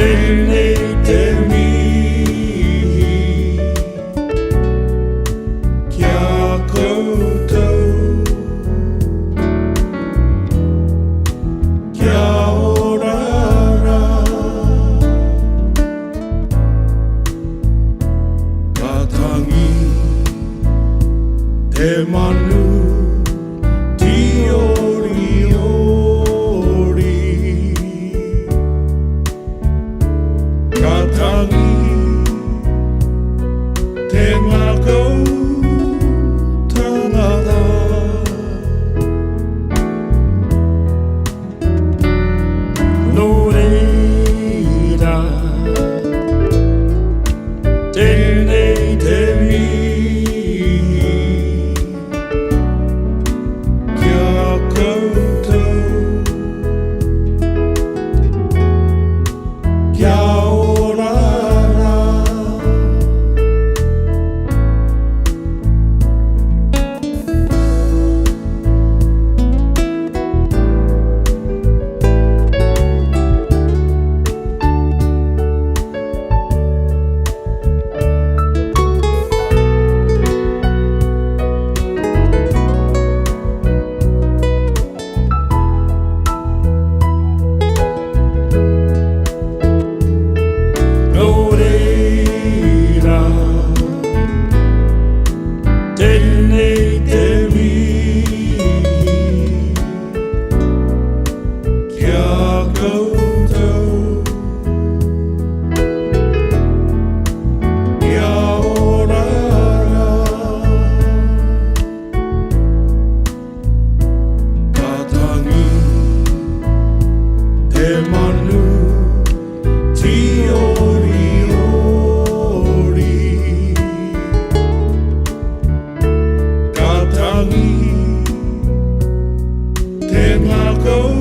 Tēnei te mihi ki a koutou. Kia ora rā. Ka tangi te manu tīoriori. Ka tangi te ngākau tangata. Nō reira, tēnei te mihi ki a koutou. Kia ora rā. Nō reira, tēnei te mihi ki a koutou. Kia ora rā. Ka tangi te manu tīoriori. Ka tangi te ngākau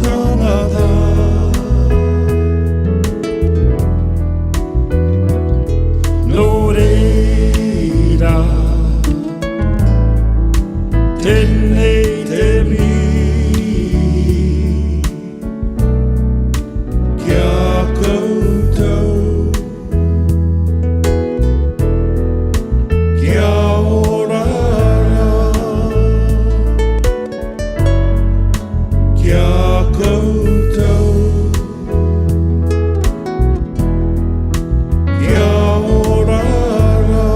tangata. Nō reira, tēnei te mihi ki a koutou. Kia ora rā. Ki a koutou. Kia ora rā.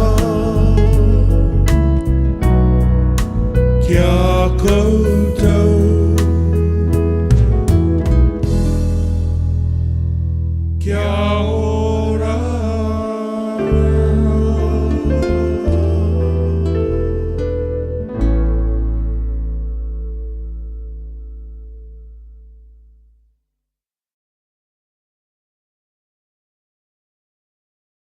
Ki a koutou. Kia.